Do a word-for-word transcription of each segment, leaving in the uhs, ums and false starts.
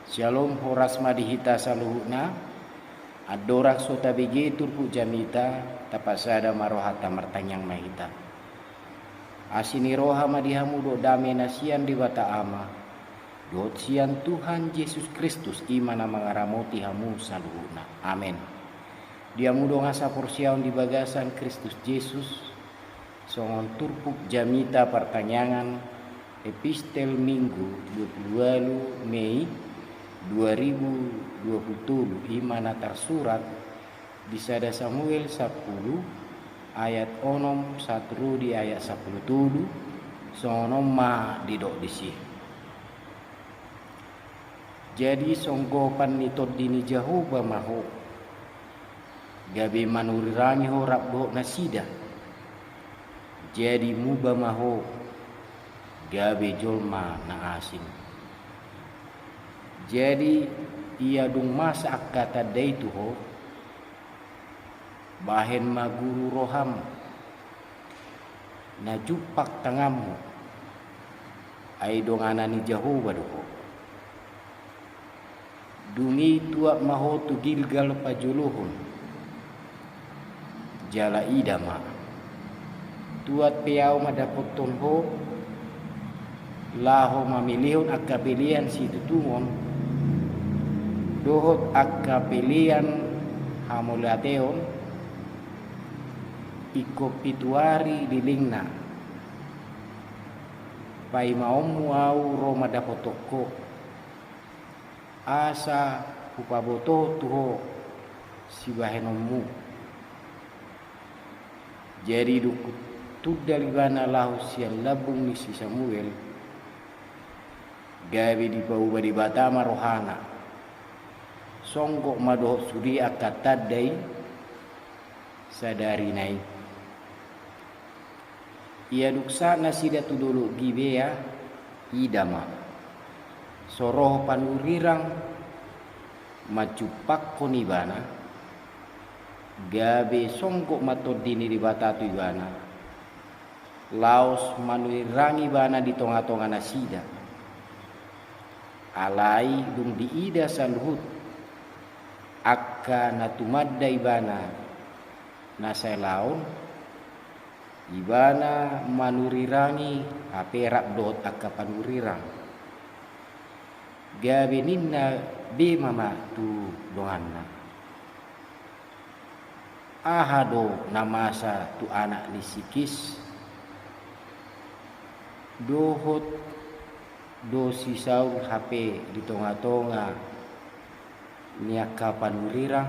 Syalom, horas ma di hita saluhutna. Andorang so tabege turpuk jamita, tapasada ma rohanta, martangiang ma hita. Asi ni roha ma di hamu dohot dame na sian Debata Ama dohot sian Tuhan Jesus Kristus, i ma na mangaramoti hamu saluhutna. Amen. Di hamu dongan saporseaon di bagasan Kristus Jesus, songon turpuk jamita partangiangan, epistel Minggu dua puluh ualu Mei dua ribu dua puluh tolu, i ma na tarsurat di sada Samuel sampulu ayat onom sahat ro di ayat sampulu tolu. Songon on ma didok disi: Jadi songgopan ni Tondi ni Jahowa ma ho, gabe manurirangi ho rap dohot nasida. Jadi muba ma ho gabe jolma na asing. Jadi ia dung masa angka tanda i tu ho, bahen ma guru roham, na jumpang tanganmu, ai donganan ni Jahowa do ho. Dung i tuat ma ho tu Gilgal pajolohon, jala ida ma, tuat pe ahu mandapothon ho, laho mamelehon angka pelean situtungon dohot angka pelean hamauliateon, ingkon pitu ari lelengna, paimaonmu ahu ro mandapothon ho, asa hupabotohon tu ho sibahenonmu. Jadi dung tundal ibana laho sian lambung ni si Samuel, gabe dipauba Debata ma rohana. Songgop ma dohot sude angka tanda i sadari na i. Ia dung sahat nasida tu dolok Gibea, ida ma, so ro panurirang manjumpangkon ibana, gabe songgop ma Tondi ni Debata tu ibana, laos manurirangi ibana di tongatonga nasida. Alai dung diida saluhut angka na tumanda ibana na sai laon, ibana manurirangi hape rap dohot angka panurirang. Gabe ninna be ma tu donganna: Aha do na masa tu anak ni si Kis? Dohot do si Saul hape di tongatonga ni angka panurirang?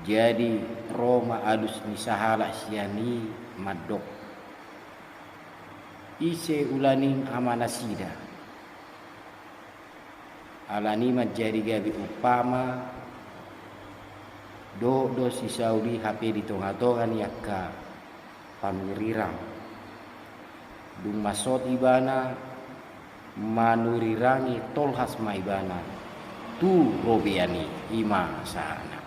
Jadi ro ma alus ni sahalak sian i mandok: Ise ulaning amanasida? Alani i manjadi gabe umpama dohot do si Saul i hape di tongatonga ni angka panurirang. Dung mansai ibana manurirangi, tolhas ma ibana tu robean i. I ma sahatna.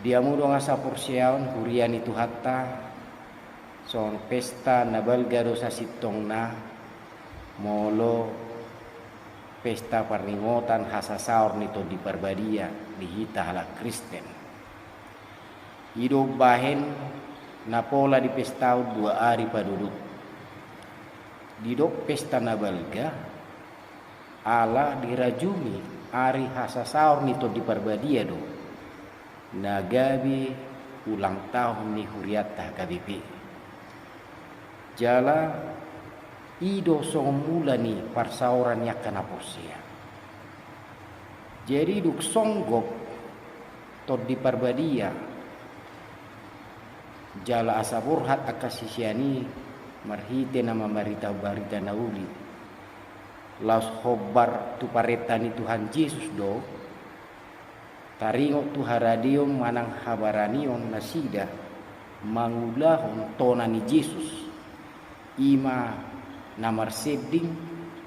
Di hamu dongan saporseaon, huria ni Tuhanta, songon pesta na balga do sasintongna, molo pesta parningotan hasasaor ni Tondi Parbadia di hita halak Kristen. I do umbahen na pola dipestaon dua ari padodot. Didok pesta na balga, ala dirajumi ari hasasaor ni Tondi Parbadia do, na gabe ulang tahun ni hurianta H K B P. Jala i do songon mula ni parsaoran ni angka na porsea. Jadi dung songgop Tondi Parbadia jala asa borhat angka sisean i marhite na mamarita barita na uli laos hombar tu parenta ni Tuhan Jesus do, taringot tu haradeon manang habaranion nasida mangulahon tona ni Jesus, i ma na marsending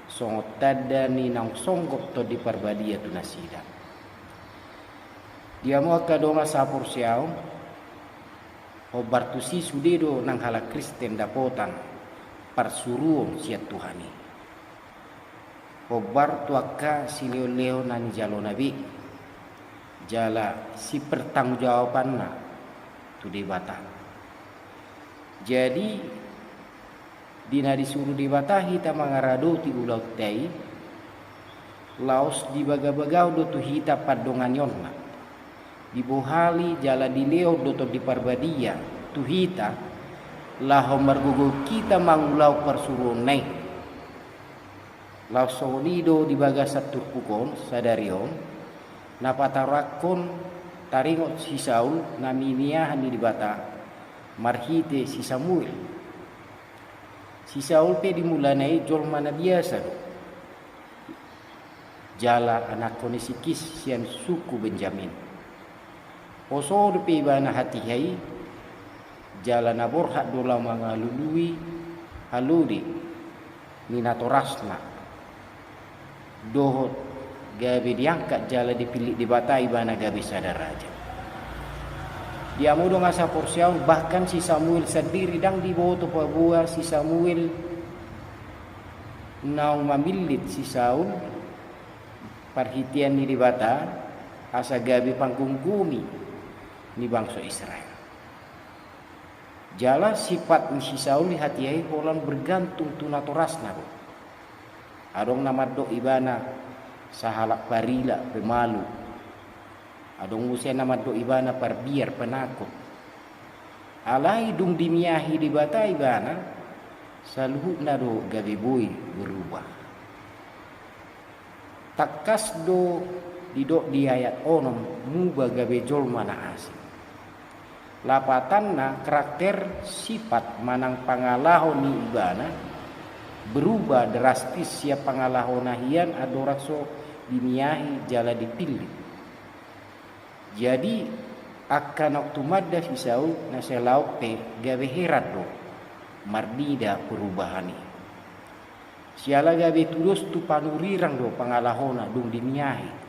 songon tanda ni naung songgop Tondi Parbadia tu nasida. Di hamu angka dongan saporseaon, hombar tusi sude do nang halak Kristen dapotan parsuruon sian Tuhan i. Hombar tu angka silehonlehon na nijalona be, jala sipertanggungjawabanna tu Debata. Jadi, di na disuru Debata hita mangaradoti ulaonta i, laos dibagabagahon do tu hita pandonganionna. Dibohali jala dilehon do Tondi Parbadia tu hita, laho margogo hita mangulahon parsuruonna i. Laos songon i do di bagasan turpuk on, sadari on, na patorangkon taringot si Saul na niniahan ni Debata marhite si Samuel. Si Saul pe di mulana i jolma na biasa do. Jala anakkon ni si Kis sian suku Benjamin. Poso dope ibana hatiha i, jala na borhat do laho mangalului halode ni natorasna. Dohot gabe diangkat jala dipillit Debata ibana gabe sada raja. Di hamu dongan saporseaon, bahkan si Samuel sandiri ndang diboto paboa si Samuel naung mamillit si Saul parhitean ni Debata asa gabe panggomgomi ni bangso Israel. Jala sipat ni si Saul i hatiha i holan bergantung tu natorasna do. Adong na mandok ibana sahalak parila, pemalu. Adong muse na mandok ibana parbiar, penakut. Alai dung dimiahi Debata ibana, saluhutna do gabe boi berubah. Tangkas do didok di ayat onom, muba gabe jolma na asing. Lapatanna, karakter, sipat manang pangalaho ni ibana berubah drastis sian pangalahona hian andorang so dimiahi jala dipillit. Jadi, angka naung tumanda si Saul na sai laon pe gabe heran do marnida perubahan i. Siala gabe tudos tu panurirang do pangalahona dung dimiahi.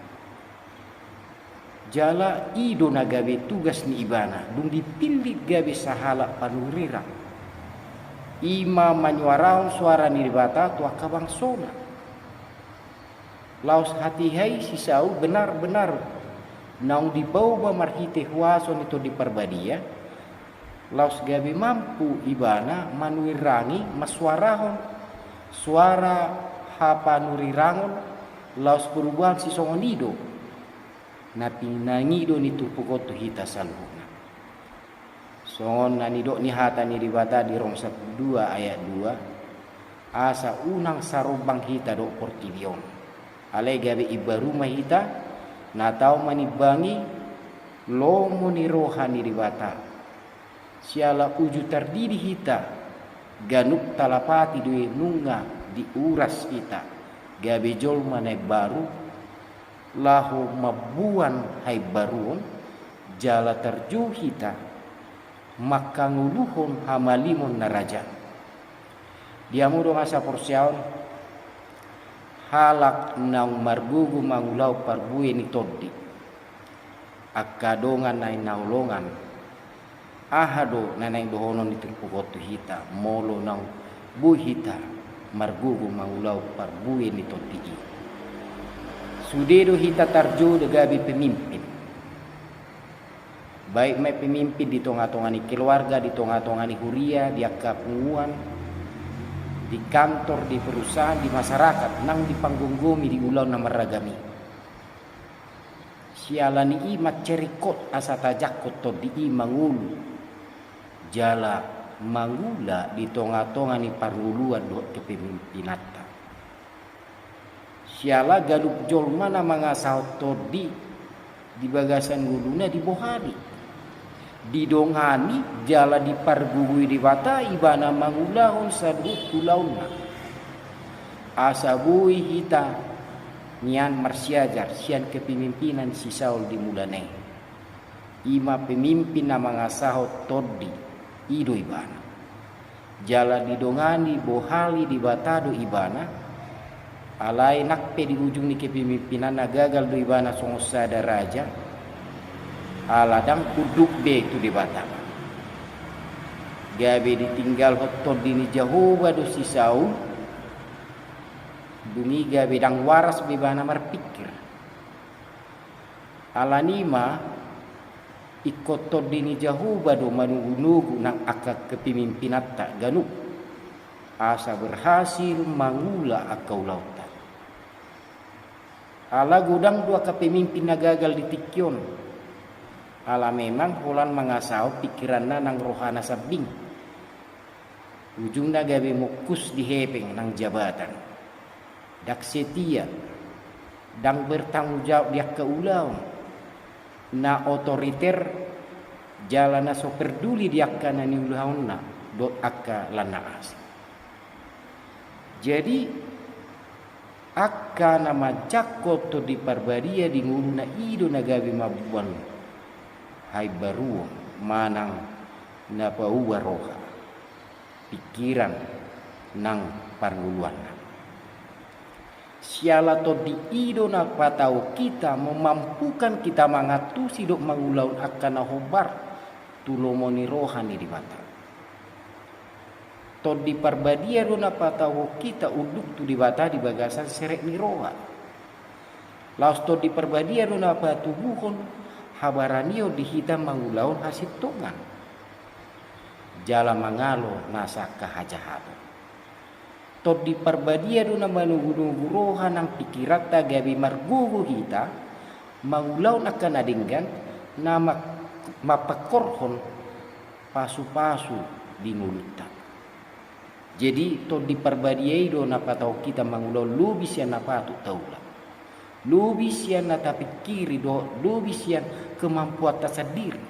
Jala i do na gabe tugas ni ibana dung dipillit gabe sahalak panurirang. I ma manyuarahon suara ni Debata tu angka bangsona. Laos hatiha i si Saul benar-benar naung dipaopa marhite huaso ni Tondi Parbadia, laos gabe mampu ibana manuirangi, masuarahon suara hapanurirangon, laos perubahan sisongon i do na pinangido ni turpuk on tu hita saluhutna. Songon na nidok ni hata ni Debata di Rom sampulu dua ayat dua, asa unang sarombang hita dohot portibi on. Alai gabe imbaru ma hita, na tau manimbangi lomo ni roha ni Debata. Siala uju tardidi hita, ganup talapati do i nunga diuras hita gabe jolma na imbaru, laho mamboan haimbaruon, jala tarjou hita mangkangoluhon hamalimon na raja. Di hamu dongan saporseaon, halak naung margogo mangulahon parbue ni tondi, angka dongan na hinaholongan, aha do na naeng dohonon ni turpuk on tu hita molo naung boi hita margogo mangulahon parbue ni tondi i? Sude do hita tarjou gabe pemimpin. Baik ma i pemimpin di tonga-tonga ni keluarga, di tonga-tonga ni huria, di angka punguan, di kantor, di perusahaan, di masyarakat, nang di panggomgomi di ulaon na marragam i. Siala ni i mansai ringkot asa tajangkon tondi i mangolu jala mangula di tonga-tonga ni parngoluan dohot kepemimpinanta. Siala ganup jolma na mangasahon tondi di bagasan ngoluna dibohali, didongani jala dipargogoi Debata ibana mangulahon saluhut ulaonna. Asa boi hita nian marsiajar sian kepemimpinan si Saul di mulana i. I ma pemimpin na mangasahon tondi, i do ibana. Jala didongani bohali Debata do ibana, alai nang pe di ujung ni kepemimpinanna gagal do ibana songon sada raja, ala ndang unduk be tu Debata. Gabe ditinggalhon tondi ni Jahowa do si Saul, Dung i gabe ndang waras be ibana marpingkir. Alani i ma, ingkon Tondi ni Jahowa do manogunogu nang angka kepemimpinanta ganup, asa berhasil mangula angka ulaonta. Ala godang do angka pemimpin na gagal di tingki on. Ala memang holan mangasahon pingkiranna nang rohana sambing. Ujungna gabe mungkus di hepeng nang jabatan. Ndang setia, ndang bertanggung jawab di angka ulaon, na otoriter, jala na so perduli di angka na niulaonna dohot angka na asing. Jadi, angka na manjangkon Tondi Parbadia di ngoluna i do na gabe mamboan haimbaruon manang na paubah roha, pingkiran nang parngoluanna. Siala Tondi i do na patau hita, memampukan hita mangantusi dohot mangulahon angka na hombar tu lomo ni roha ni Debata. Tondi Parbadia do na patau hita unduk tu Debata di bagasan serep ni roha. Laos Tondi Parbadia do na patubuhon habaranion di hita mangulahon hasintongan jala mangalo nasa angka hajahaton. Tondi Parbadia do na manogunogu roha nang pingkiranta gabe margogo hita mangulahon angka na denggan na ma-, mapangkorhon pasupasu di ngolunta. Jadi, Tondi Parbadia i do na patau hita mangulahon lobi sian na patut taula, lobi sian na tapingkiri dohot lobi sian kemampuanta sandiri.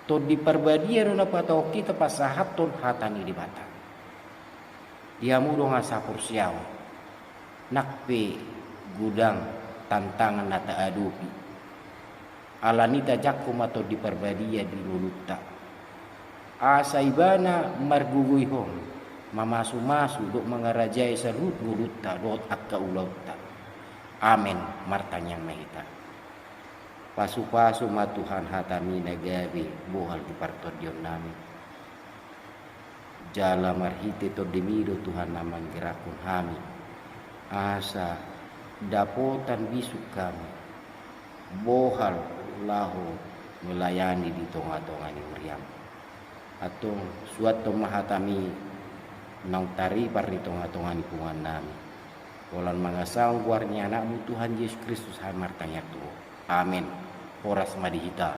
Tondi Parbadia do na patau hita pasahathon hata ni Debata. Di hamu dongan saporseaon, nang pe godang tantangan na taadopi, alani i tajangkon ma Tondi Parbadia di ngolunta, asa ibana margogoihon, mamasumasu dohot mangarajai saluhut ngolunta dohot angka ulaonta. Amen. Martangiang ma hita. Pasupasu ma Tuhan hatami na gabe bohal di partondionnami. Jala marhite Tondimi do Tuhan na manggerakhon hami, asa dapotan bisuk hami bohal laho melayani di tongatonga ni huriaM. Antong suanhon ma hatami naung taripar di tongatonga ni punguannami. Holan mangasahon goar ni AnakMu Tuhan Jesus Kristus hami martangiang tu Ho. Amen. Horas ma di hita.